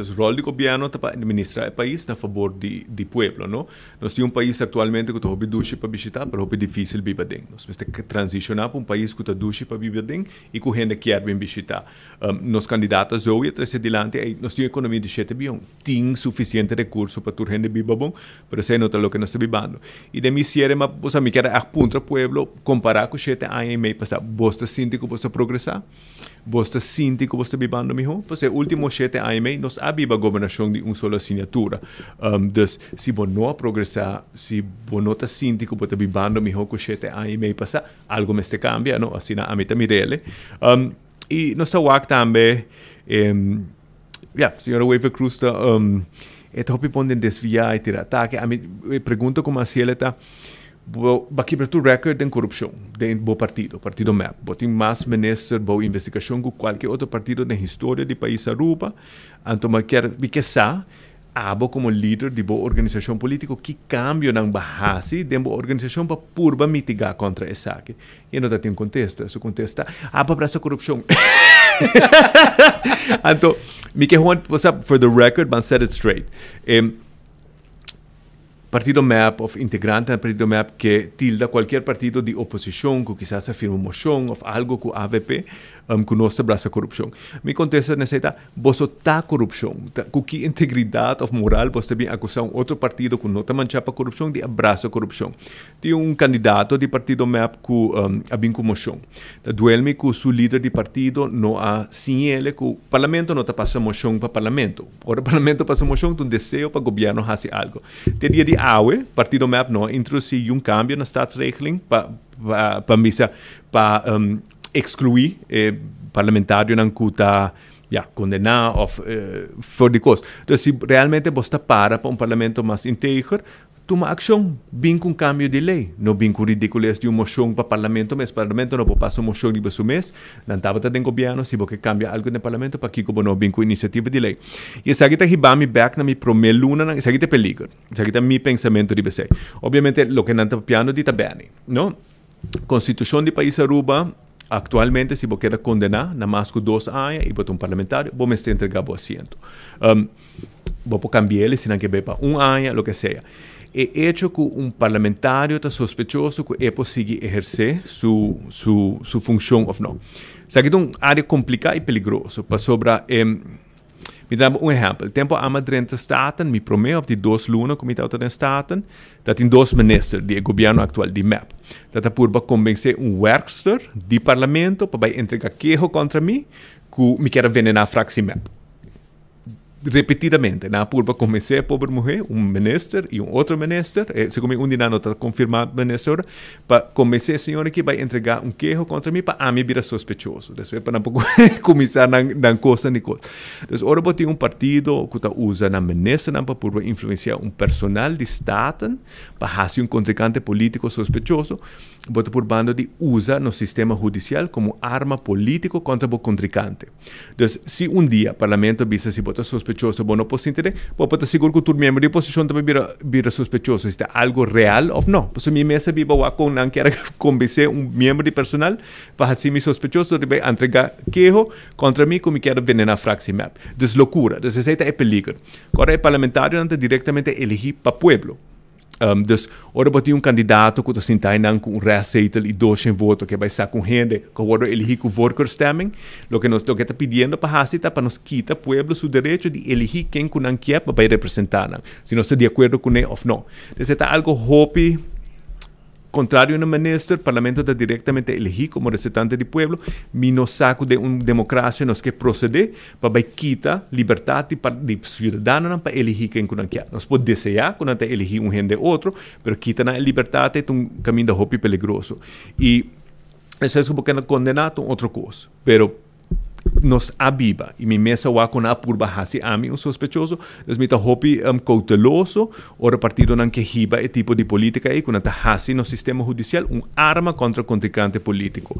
Dus rol di gobierno ta pa administra e pais na fabor di pueblo, no? Nos tin un pais actualmente cu ta hopi dushi pa bishita, pero hopi dificil biba den. Nos mester transiciona pa un pais cu ta dushi pa biba den y cu hende kier bin bishita. Nos candidata Zoe a trece dilanti ey, nos tin un economia di shete bion, tin suficiente recurso pa tur hende biba bon, pero esey no ta loke nos ta bibando. Y den mi cierre, ma bo sa mi kier a echt puntra pueblo, compara cu 7 aña y mei pasa, bos ta sinti cu bos ta progresa? Bos ta sinti cu bos ta bibando miho? Pues e ultimo 7 aña y mei nos a biba gobernacion di un solo signatura. Dus si bo no a progresa, si bo no ta sinti cu bo ta bibando miho cu 7 aña y mei pasa, algo mester cambia, no? Asina ami ta mir'ele. Y nos ta wak tambe, ja, señora Wever Croes ta, e ta hopi bon den desvia y tira atake. Ami pregunta con asina e ta, bo a kibra tur record den corupcion den bo partido, partido MEP. Bo tin mas minister bou investigacion cu cualkier otro partido den historia di pais Aruba. Anto mi kier sa, abo como lider di bo organisacion politico, ki cambionan bo a haci den bo organisacion pa purba mitiga contra esaki? Y no tin contesta. Su contesta: "Ah, pa esa corupcion." Anto, mi kier, what's up, for the record, ban set it straight. Partido MEP of integrante del partido MEP cu tilda cualkier partido di oposicion cu kisas a firma un mocion of algo cu AVP cu nos ta brasa corupcion. Mi contesta na ta: boso ta corupcion. Cu ki integridad of moral bo ta bin acusa un otro partido cu no ta mancha pa corupcion di a brasa corupcion? Tin un candidato di partido MEP cu a bin cu mocion. Ta duel mi cu su lider di partido no a siñ'ele cu parlamento no ta pasa mocion pa parlamento. Ora parlamento pasa mocion, un deseo pa gobierno haci algo. Te dia di awe, partido MEP no a introduci un cambio na staatsregeling pa misa pa exclui parlamentarionan cu ta, ja, condena of voor di cos. Dus si realmente bo ta para pa un parlamento mas integer, tuma accion, bin cu cambio di ley, no bin cu ridicules di un mocion pa parlamento mes. Parlamento no por pasa un mocion di su mes, nan tabata den gobierno. Si bo cambia algo den parlamento, pakico bo no bin cu iniciativa di ley? Y esaki ta hiba mi back na mi prome luna, esaki ta peliger. Esaki ta mi pensamento di esey. Obviamente, loke nan ta papiando di ta beni, no? Constitucion di pais Aruba, actualmente, si bo keda condena na mas cu 2 aña y bo ta un parlamentario, bo mester entrega bo asiento. Bo por cambia si nan kier pa un aña, loke sea. E hecho cu un parlamentario ta sospechoso cu e por sigui eherce su funcion of no. Esaki ta un area complica y peligroso. Pasobra, mi ta un ehempel. Tempo ami a drenta Staten, mi prome of di 2 luna cu mi ta den Staten, dat tin dos minister di gobierno actual di MEP. Dat a purba convence un werkster di parlamento pa bay entrega keho contra mi, cu mi kier a venena fractie MEP. Repetidamente, nan a purba convence e pober muher, un minister y un otro minister, segun un di nan no ta confirma minister, pa convence e señora cu bay entrega un keho contra mi pa ami bira sospechoso. Despues pa tampoco cuminsa nan cos ni cos. Dus ora bo tin un partido cu ta usa nan minister pa purba influencia un personal di Staten pa haci un contrincante politico sospechoso, bo ta purbando di usa nos sistema hudicial como arma politico contra e contrincante. Dus si un dia parlamento bisa si bo ta sospechoso, bo no por sinta, bo por ta sigur cu tur miembro di oposicion tambe bira sospechoso, si ta algo real of no. Pues mi mes a biba con nan kier convence un miembro di personal pa haci mi sospechoso di entrega keho contra mi cu mi kier venena fractie MEP. Dus locura. Dus esey ta e peliger. Awor e parlamentarionan ta directamente eligi pa pueblo. Dus ora bo tin un candidato cu ta sinta nan cu un restzetel y 200 voto cu bay saca un hende cu wordo eligi cu voorkeurstemming, loke nos ta pidiendo pa haci ta pa nos kita pueblo su derecho di eligi ken cu nan kier pa bay representa nan, si nos ta di acuerdo cu ne of no. Dus ta algo hopi contrario na minister. Parlamento ta directamente eligi como representante di pueblo. Mi no sa con un democracia nos kier procede pa bay kita libertad di ciudadano pa eligi ken cu nan kier. Nos por desea cu nan ta eligi un hende otro, pero kita nan libertad ta un caminda hopi peligroso. Y esey ta pakico condena un otro cos. Pero nos a biba y mi mes a wak con a purba haci ami un sospechoso, dus mi ta hopi cauteloso ora partidonan kier hiba e tipo di politica ey cu ta haci nos sistema hudicial un arma contra contrincante politico.